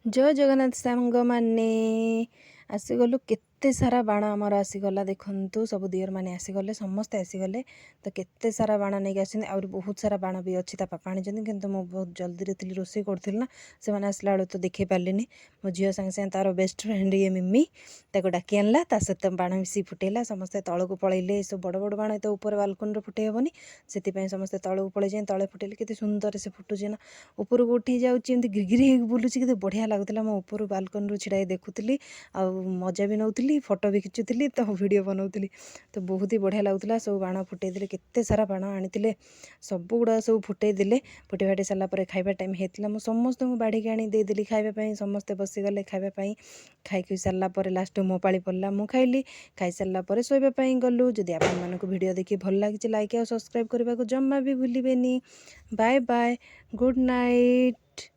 ଜୟ ଜଗନ୍ନାଥ ସାଙ୍ଗମାନେ। ଆସିଗଲୁ। କେତେ ସାରା ବାଣ ଆମର ଆସିଗଲା ଦେଖନ୍ତୁ। ସବୁ ଦିଅରମାନେ ଆସିଗଲେ, ସମସ୍ତେ ଆସିଗଲେ। ତ କେତେ ସାରା ବାଣ ନେଇକି ଆସିଛନ୍ତି। ଆହୁରି ବହୁତ ସାରା ବାଣ ବି ଅଛି, ତା ବାପା ଆଣିଛନ୍ତି। କିନ୍ତୁ ମୁଁ ବହୁତ ଜଲ୍ଦିରେ ଥିଲି, ରୋଷେଇ କରୁଥିଲି ନା, ସେମାନେ ଆସିଲା ବେଳକୁ ତ ଦେଖେଇ ପାରିଲିନି। ମୋ ଝିଅ ସାଙ୍ଗେ ସାଙ୍ଗେ ତାର ବେଷ୍ଟ ଫ୍ରେଣ୍ଡ ଇଏ ମିମି, ତାକୁ ଡାକି ଆଣିଲା, ତା ସହିତ ବାଣ ମିଶିକି ଫୁଟେଇଲା। ସମସ୍ତେ ତଳକୁ ପଳେଇଲେ। ଏସବୁ ବଡ଼ ବଡ଼ ବାଣ ତ ଉପରେ ବାଲକୋନିରେ ଫୁଟେଇ ହେବନି, ସେଥିପାଇଁ ସମସ୍ତେ ତଳକୁ ପଳେଇ ଯାଇ ତଳେ ଫୁଟେଇଲେ। କେତେ ସୁନ୍ଦର ସେ ଫୁଟୁଛି ନା, ଉପରକୁ ଉଠି ଯାଉଛି, ଏମିତି ଘିରିଘିରି ହେଇକି ବୁଲୁଛି। କେତେ ବଢ଼ିଆ ଲାଗୁଥିଲା। ମୁଁ ଉପରୁ ବାଲକୋନିରୁ ଛିଡ଼ା ହେଇ ଦେଖୁଥିଲି ଆଉ ମଜା ବି ନେଉଥିଲି, ଫଟୋ ବି ଖିଚୁଥିଲି, ତ ଭିଡ଼ିଓ ବନାଉଥିଲି। ତ ବହୁତ ହି ବଢ଼ିଆ ଲାଗୁଥିଲା। ସବୁ ବାଣ ଫୁଟେଇ ଦେଲେ। କେତେ ସାରା ବାଣ ଆଣିଥିଲେ, ସବୁ ଗୁଡ଼ାକ ସବୁ ଫୁଟେଇ ଦେଲେ। ଫୁଟେଇ ଫାଟେଇ ସାରିଲା ପରେ ଖାଇବା ଟାଇମ୍ ହେଇଥିଲା। ମୁଁ ସମସ୍ତଙ୍କୁ ବାଢ଼ିକି ଆଣି ଦେଇଦେଲି ଖାଇବା ପାଇଁ। ସମସ୍ତେ ବସିଗଲେ ଖାଇବା ପାଇଁ। ଖାଇକି ସାରିଲା ପରେ ଲାଷ୍ଟ ମୋ ପାଳି ପଡ଼ିଲା, ମୁଁ ଖାଇଲି। ଖାଇସାରିଲା ପରେ ଶୋଇବା ପାଇଁ ଗଲୁ। ଯଦି ଆପଣମାନଙ୍କୁ ଭିଡ଼ିଓ ଦେଖି ଭଲ ଲାଗିଛି, ଲାଇକ୍ ଆଉ ସବସ୍କ୍ରାଇବ୍ କରିବାକୁ ଜମା ବି ଭୁଲିବେନି। Bye bye, good night.